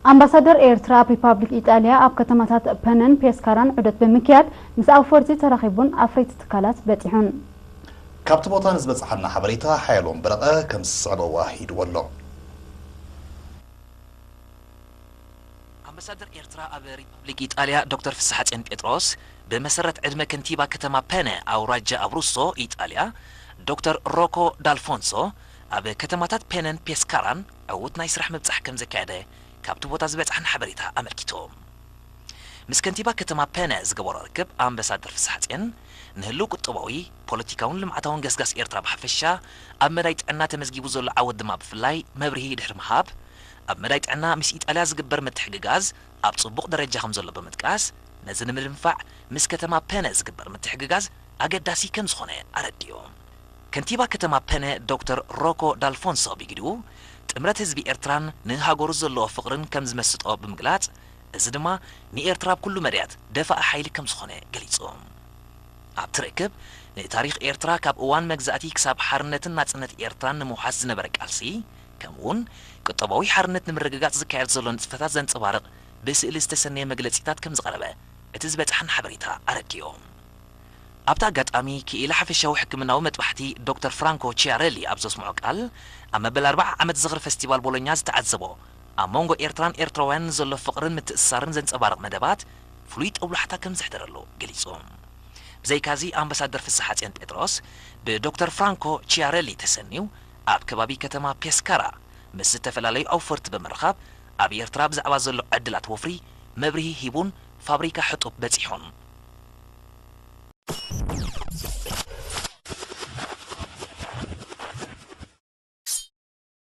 ኣምባሳደር ኤርትራ ኣብ ሪፓብሊክ ኢጣልያ ኣብ ከተማታት ፐነን ፔስካራን ዑደት ብምክያድ ምስ ኣውፈርቲ ተራኺቡን ኣፍረይቲ ትካላት በጺሑን። ካብቲ ቦታ ንዝበጽሓና ሓበሬታ ሓየሎም በረቐ ከም ዝስዕብ ኣዋሂድዎ ኣሎ። ኣምባሳደር ኤርትራ ኣብ ሪፓብሊክ ኢጣልያ ዶክተር ፍስሓጽዮን ጴጥሮስ ብመሰረት ዕድመ ከንቲባ ከተማ ፐነ ኣውራጃ ኣብሩሶ ኢጣልያ ዶክተር ሮኮ ዳልፎንሶ ኣብ ከተማታት ፔነን ፔስካራን ዕዉት ናይ ስራሕ ምብጻሕ ከም ዘካየደ ካብቲ ቦታ ዝበጽሓና ሓበሬታ ኣመልኪቱ። ምስ ከንቲባ ከተማ ፐነ ዝገበሮ ርክብ ኣምባሳደር ፍስሓጽዮን ንህልው ቁጠባዊ፣ ፖለቲካውን ልምዓታውን ገስጋስ ኤርትራ ብሓፈሻ ኣብ መዳይ ጥዕና ተመዝጊቡ ዘሎ ዓወት ድማ ብፍላይ መብርሂ ድሕሪ ምሃብ ኣብ መዳይ ጥዕና ምስ ኢጣልያ ዝግበር ምትሕግጋዝ ኣብ ጽቡቕ ደረጃ ከም ዘሎ ብምጥቃስ ነዚ ንምድንፋዕ ምስ ከተማ ፐነ ዝግበር ምትሕግጋዝ ኣገዳሲ ከም ዝኾነ ኣረዲኡ። ከንቲባ ከተማ ፐነ ዶክተር ሮኮ ዳልፎንሶ ብግዲኡ ጥምረት ህዝቢ ኤርትራን ንሃገሩ ዘለዎ ፍቕርን ከም ዝመስጦ ብምግላጽ እዚ ድማ ንኤርትራ ኣብ ኩሉ መዳያት ደፋኢ ሓይሊ ከም ዝኾነ ገሊጹ። ኣብቲ ርክብ ንታሪኽ ኤርትራ ካብ እዋን መግዛእቲ ክሳብ ሓርነትን ናጽነት ኤርትራን ንምውሓስ ዝነበረ ቃልሲ ከምኡውን ቁጠባዊ ሓርነት ንምርግጋጽ ዝካየድ ዘሎ ንጥፈታት ዘንጸባርቕ ብስእሊ ዝተሰነየ መግለጺታት ከም ዝቐረበ እቲ ዝበጽሓና ሓበሬታ ኣረዲኡ። ኣብቲ ኣጋጣሚ ክኢላ ሓፈሻዊ ሕክምናዊ መጥባሕቲ ዶክተር ፍራንኮ ቺያረሊ ኣብ ዘስምዖ ቃል ኣብ መበል ኣርብዓ ዓመት ዝኽሪ ፈስቲቫል ቦሎኛ ዝተዓዘቦ ኣብ መንጎ ኤርትራን ኤርትራውያንን ዘሎ ፍቕርን ምትእስሳርን ዘንጸባርቕ መደባት ፍሉይ ጦብላሕታ ከም ዘሕደረሉ ገሊጹ። ብዘይካዚ ኣምባሳደር ፍስሓጽዮን ጴጥሮስ ብዶክተር ፍራንኮ ቺያረሊ ተሰንዩ ኣብ ከባቢ ከተማ ፔስካራ ምስ ዝተፈላለዩ ኣውፈርቲ ብምርኻብ ኣብ ኤርትራ ብዛዕባ ዘሎ ዕድላት ወፍሪ መብርሂ ሂቡን ፋብሪካ ሕጡብ በጺሑን።